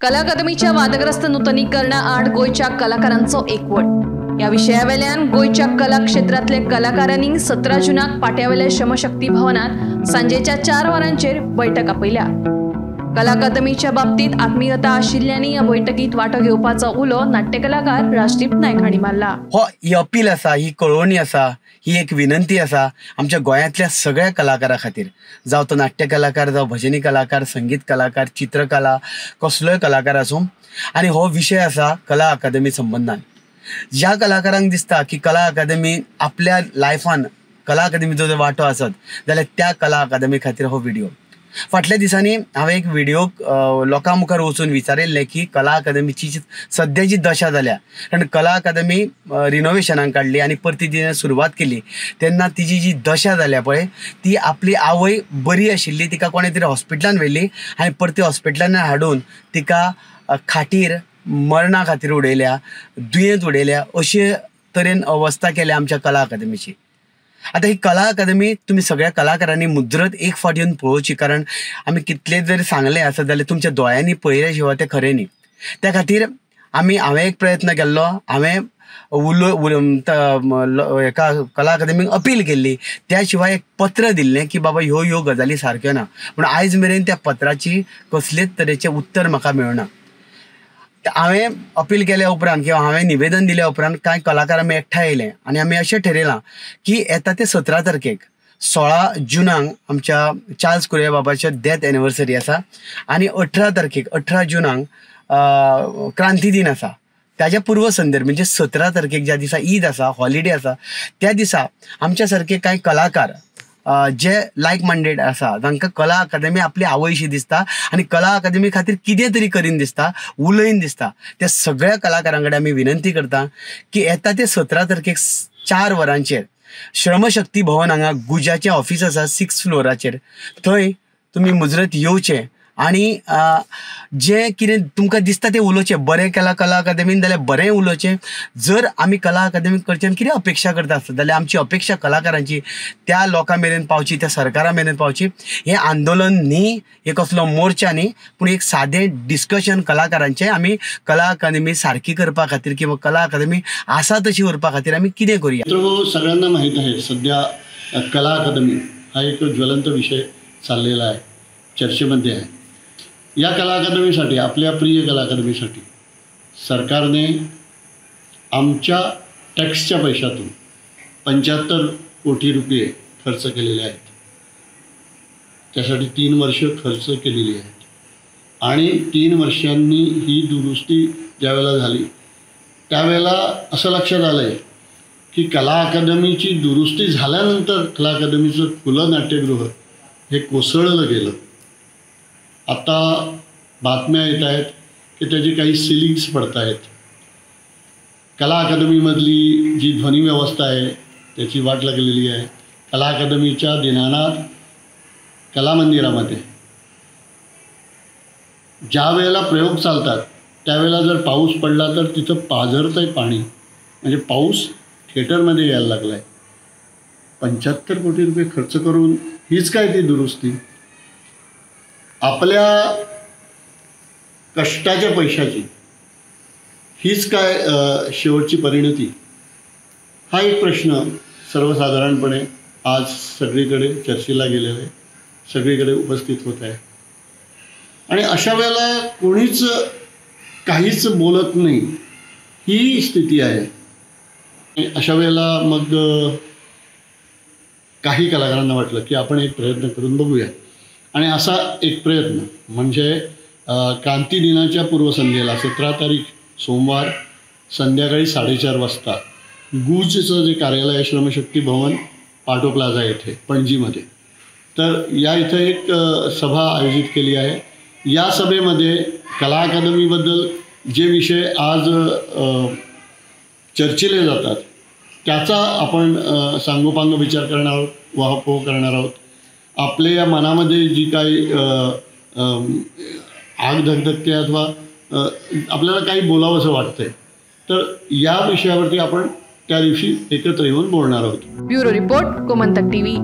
कला अकादमीच्या वादग्रस्त नुतनीकरणा आड गोंयच्या कलाकारांचो एकवट. ह्या विशयावेल्यान गोंयच्या कला क्षेत्रांतले कलाकारांनी 17 जूनाक पाट्यावेल्या श्रमशक्ती भवनात सांजेच्या 4 वरांचेर बैठक आपयल्या. कला अकादमीच्या बाबतीत आत्मीयता आशिल्ल्यांनी ह्या बैठकीत वांटो घेवपाचो उलो नाट्य कलाकार राजदीप नायक हांणी मारला. हो ही अपील आसा, ही कळोवणी आसा, ही एक विनंती आसा आमच्या गोंयांतल्या सगळ्या कलाकारां खातीर, जावं तो नाट्य कलाकार, जावं भजनी कलाकार, संगीत कलाकार, चित्रकला, कसलोय कलाकार आसूं. आनी हो विशय आसा कला अकादमी संबंदान. ज्या कलाकारांक दिसता की कला अकादमी आपल्या लायफान कला अकादमीचो जर वांटो आसत जाल्यार त्या कला अकादमी खातीर हो व्हिडियो. फाटल्या दिसांनी हांवें एक व्हिडियो लोकां मुखार वचून विचारिल्लें की कला अकादमीची सद्याची दशा जाल्या, कारण कला अकादमी रिनोवेशनाक काडली आनी परती तिणें सुरवात केली तेन्ना तिजी जी दशा जाल्या पळय ती आपली आवय बरी आशिल्ली, तिका कोणें तरी हॉस्पिटलान व्हेली आनी परती हॉस्पिटलान हाडून तिका खाटीर मरणा खातीर उडयल्या, दुयेंत उडयल्या, अशे तरेन अवस्था केल्या आमच्या कला अकादमीची. आतां ही कला अकादमी तुमी सगळ्या कलाकारांनी मुजरत एक फावट येवन पळोवची, कारण आमी कितले जर सांगलें आसत जाल्यार तुमच्या दोळ्यांनी पळयल्या शिवाय तें खरें न्ही. त्या खातीर आमी हांवें एक प्रयत्न केल्लो, हांवें एका कला अकादमीक अपील केल्ली, त्या शिवाय एक पत्र दिल्लें की बाबा ह्यो ह्यो गजाली सारक्यो ना, पूण आयज मेरेन त्या पत्राची कसलेच तरेचें उत्तर म्हाका मेळना. हांवें अपील केल्या उपरांत किंवा हांवें निवेदन दिल्या उपरांत कांय कलाकार आमी एकठांय येयले आनी आमी अशें ठरयलां की येता ते 17 तारखेक 16 जुनाक आमच्या चार्ल्स कुर्रेय बाबाच्या डेथ एनिवर्सरी आसा आनी 18 तारखेक 18 जुनाक क्रांती दिन आसा. ताज्या पूर्वसंदर्भ म्हणजे 17 तारखेक ज्या दिसा ईद आसा, हॉलिडे आसा, त्या दिसा आमच्या सारके कांय कलाकार जे लायक मायंडेड आसा, तांकां कला अकादमी आपली आवयशी दिसता आनी कला अकादमी खातीर कितें तरी करीन दिसता, उलयन दिसता, त्या सगळ्या कलाकारां कडेन आमी विनंती करता की येता ते 17 तारखेक 4 वरांचेर श्रमशक्ती भवन हांगा गुजाचें ऑफीस आसा 6 फ्लोराचेर, थंय तुमी मुजरत येवचें आनी जें कितें तुमकां दिसता तें उलोवचें. बरें केलां कला अकादमीन जाल्यार बरें उलोवचें, जर आमी कला अकादमी कडच्यान कितें अपेक्षा करता आसत जाल्यार आमची अपेक्षा कलाकारांची त्या लोकां मेरेन पावची, त्या सरकारा मेरेन पावची. हें आंदोलन न्ही, हें कसलो मोर्चा न्ही, पूण एक सादें डिस्कशन कलाकारांचें आमी कला अकादमी सारकी करपा खातीर किंवा कला अकादमी आसा तशी उरपा खातीर आमी कितें करुया. सगळ्यांना माहीत आहे सध्या कला अकादमी हा एक ज्वलंत विषय चाललेला आहे, चर्चेमध्ये आहे. या कला अकादमीसाठी, आपल्या प्रिय कला अकादमीसाठी सरकारने आमच्या टॅक्सच्या पैशातून 75 कोटी रुपये खर्च केलेले आहेत. त्यासाठी 3 वर्ष खर्च केलेली आहेत आणि 3 वर्षांनी ही दुरुस्ती ज्यावेळेला झाली त्यावेळेला असं लक्षात आलं आहे की कला अकादमीची दुरुस्ती झाल्यानंतर कला अकादमीचं खुलं नाट्यगृह हे कोसळलं गेलं. आता बातम्या येत आहेत की त्याची काही सिलिंग्स पडत आहेत. कला अकादमीमधली जी ध्वनी व्यवस्था आहे त्याची वाट लागलेली आहे. कला अकादमीच्या दिनानाथ कला मंदिरामध्ये ज्या वेळेला प्रयोग चालतात त्यावेळेला जर पाऊस पडला तर तिथं पाझरतं आहे पाणी, म्हणजे पाऊस थिएटरमध्ये यायला लागला आहे. 75 कोटी रुपये खर्च करून हीच काय ती दुरुस्ती? आपल्या कष्टाच्या पैशाची हीच काय शेवटची परिणती? हा एक प्रश्न सर्वसाधारणपणे आज सगळीकडे चर्चेला गेलेला आहे, सगळीकडे उपस्थित होत आहे. आणि अशा वेळेला कोणीच काहीच बोलत नाही ही स्थिती आहे. अशा वेळेला मग काही कलाकारांना वाटलं की आपण एक प्रयत्न करून बघूया आणि असा एक प्रयत्न म्हणजे क्रांती दिनाच्या पूर्वसंध्येला 17 तारीख सोमवार संध्याकाळी 4:30 वाजता गुजचं जे कार्यालय श्रमशक्ती भवन पाटो प्लाझा येथे पणजीमध्ये, तर या इथं एक सभा आयोजित केली आहे. या सभेमध्ये कला अकादमीबद्दल जे विषय आज चर्चिले जातात त्याचा आपण सांगोपांग विचार करणार आहोत, वाहपोह करणार आहोत. आपल्या या मनामध्ये जी काही आग धगधगते अथवा आपल्याला काही बोलावंसं वाटतंय तर या विषयावरती आपण त्या दिवशी एकत्र येऊन बोलणार आहोत. Bureau report, Gomantak TV.